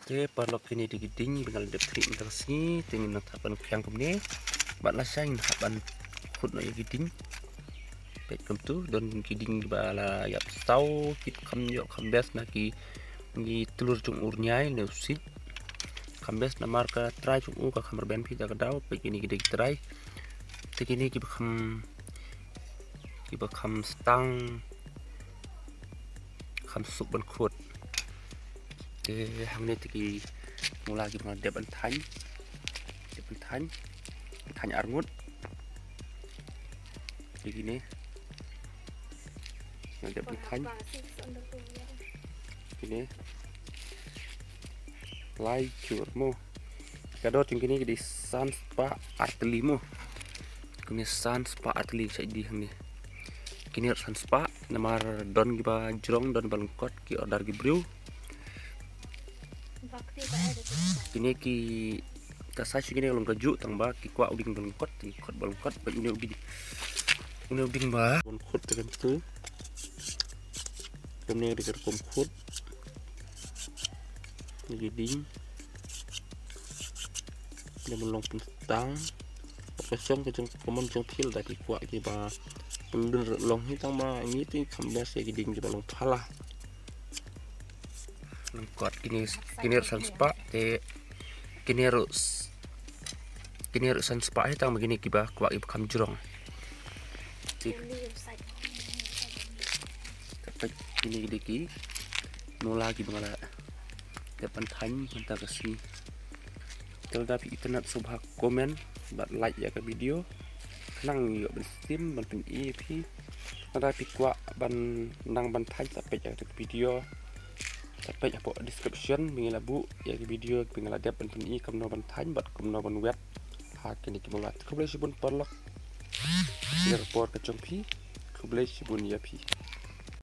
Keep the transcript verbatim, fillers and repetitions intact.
Te paralok, kine dei ki dieng ba nga la dep thrik mynta ka sngi, te ngin nang thap ban khang kumne. Bad lashai ngin hap ban khot noh ïa ki dieng. Peit kumtu, don ki dieng ba la ïap saw, ki kham ïoh kham best na ki, ki tlur jong u rynïai ne u siej. Kham best namar ka trai jong u ka kham rben phi da ka daw, peit kine ki dei ki trai. Te kine kiba kham, kiba kham stang, kham suk ban khot. Te hangne te ki mula kiba nga la dep ban thaiñ. Dep ban thaiñ. Thaiñ arngut. Te kine. Nga la dep ban thaiñ. Kine. Lai jur mo. Ka dor jong kine ki dei san spah ar tylli mo. Kine san spah ar tylli shait dei hangne. Kine ruh san spah, namar don kiba jrong, don ba lyngkot, ki order ki briew. Kine ki, ka size kine ka long kajuh, tang ba ki kwah u dieng ba lyngkot, ki khot ba lyngkot, ba une u dieng, une u dieng ba lyngkot te kumtu. Kumne ka dei ka rukom khot. Ïa ki dieng. Ïa ban long pynstang. Ka shong ka jong ka mon jong phi lada phi kwah kiba pyllun ruh long hi, tang ba ngi te kham best ïa ki dieng kiba long phala. Lyngkot kine, kine ruh san spah te kine ruh s-, kine ruh san spah hi, tang ba kine kiba kwah kiba kham jrong. Te Te peit kine ki dei ki mula kiba nga la dep ban thaiñ mynta ka sngi. Te lada phi itynnad sngewbha comment bad like ïa ka video. Khnang ïoh ban stem ban pyni ïa phi. Lada phi kwah ban nang ban thaiñ, sa peit ïa ka video. Sa peit hapoh description ba ngi la buh ïa ka video ba nga la dep ban pyni kumno ban thaiñ bad kumno ban wet ha kine ki mula. Khublei shibun paralok. Ïa ka por ka jong phi. Khublei shibun ïa phi.